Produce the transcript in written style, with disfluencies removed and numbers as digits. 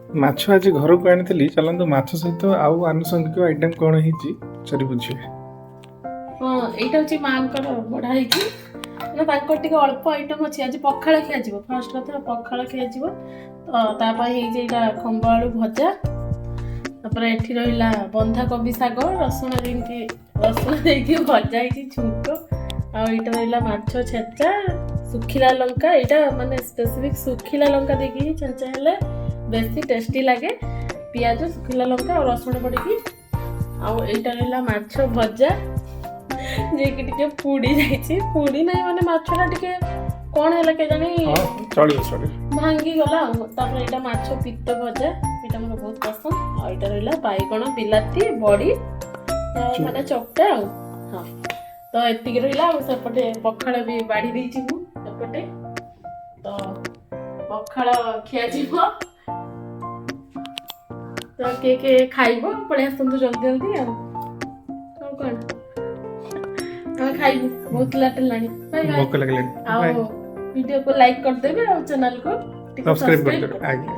ମାଛ ଆଜି ଘରକୁ ଆଣିଥିଲି। ଚାଲନ୍ତୁ, ମାଛ ସହିତ ଆଉ ଆନୁଷଙ୍ଗିକ ଆଇଟମ୍ କ'ଣ ହେଇଛି ପଚାରି ବୁଝିବେ। ହଁ, ଏଇଟା ହଉଛି ମାଙ୍କର ବଢ଼ା ହେଇଛି ନା, ତାଙ୍କର ଟିକେ ଅଳ୍ପ ଆଇଟମ୍ ଅଛି। ଆଜି ପଖାଳ ଖିଆଯିବ। ଫାର୍ଷ୍ଟ କଥା, ପଖାଳ ଖିଆଯିବ, ତ ତା ପାଇଁ ହେଇଛି ଏଇଟା ଖମ୍ବ ଆଳୁ ଭଜା। ତାପରେ ଏଠି ରହିଲା ବନ୍ଧାକୋବି ଶାଗ, ରସୁଣ ଦେଇକି ଭଜା ହେଇଛି, ଛୁଙ୍କ। ଆଉ ଏଇଟା ରହିଲା ମାଛ ଛେଚା, ଶୁଖିଲା ଲଙ୍କା। ଏଇଟା ମାନେ ସ୍ପେସିଫିକ୍ ଶୁଖିଲା ଲଙ୍କା ଦେଇକି ହିଁ ଛେଚା ହେଲେ ବେଶୀ ଟେଷ୍ଟି ଲାଗେ। ପିଆଜ, ଶୁଖିଲା ଲଙ୍କା ଆଉ ରସୁଣ ପଡ଼ିକି। ଆଉ ଏଇଟା ରହିଲା ମାଛ ଭଜା, ଯିଏକି ଟିକେ ପୁଡ଼ି ଯାଇଛି। ପୁଡ଼ି ନାହିଁ, ମାନେ ମାଛଟା ଟିକେ କ'ଣ ହେଲା କେଜାଣି। ହଁ, ଚଳିବ ଚଳିବ। ଭାଙ୍ଗିଗଲା। ଆଉ ତାପରେ ଏଇଟା ମାଛ ପିତ ଭଜା, ଏଇଟା ମୋର ବହୁତ ପସନ୍ଦ। ଆଉ ଏଇଟା ରହିଲା ବାଇଗଣ ବିଲାତି ବଡ଼ି ମାନେ ଚକଟା। ଆଉ ହଁ, ତ ଏତିକି ରହିଲା। ଆଉ ସେପଟେ ପଖାଳ ବି ବାଢ଼ି ଦେଇଛି ମୁଁ ଏପଟେ, ତ ପଖାଳ ଖିଆଯିବ। ତ କିଏ କିଏ ଖାଇବ, ପଳେଇ ଆସନ୍ତୁ ଜଲ୍ଦି ଜଲ୍ଦି। ଆଉ କ'ଣ, ଆମେ ଖାଇବୁ, ବହୁତ ଲେଟ୍ ହେଲାଣି। Bye bye. ଭୋକ ଲାଗିଲାଣି। ଆଉ ଭିଡ଼ିଓକୁ ଲାଇକ୍ କରିଦେବେ ଆଉ ଚ୍ୟାନେଲକୁ ଟିକେ ସବସ୍କ୍ରାଇବ୍ ସବସ୍କ୍ରାଇବ୍ କରିଦେବେ, ଆଜ୍ଞା।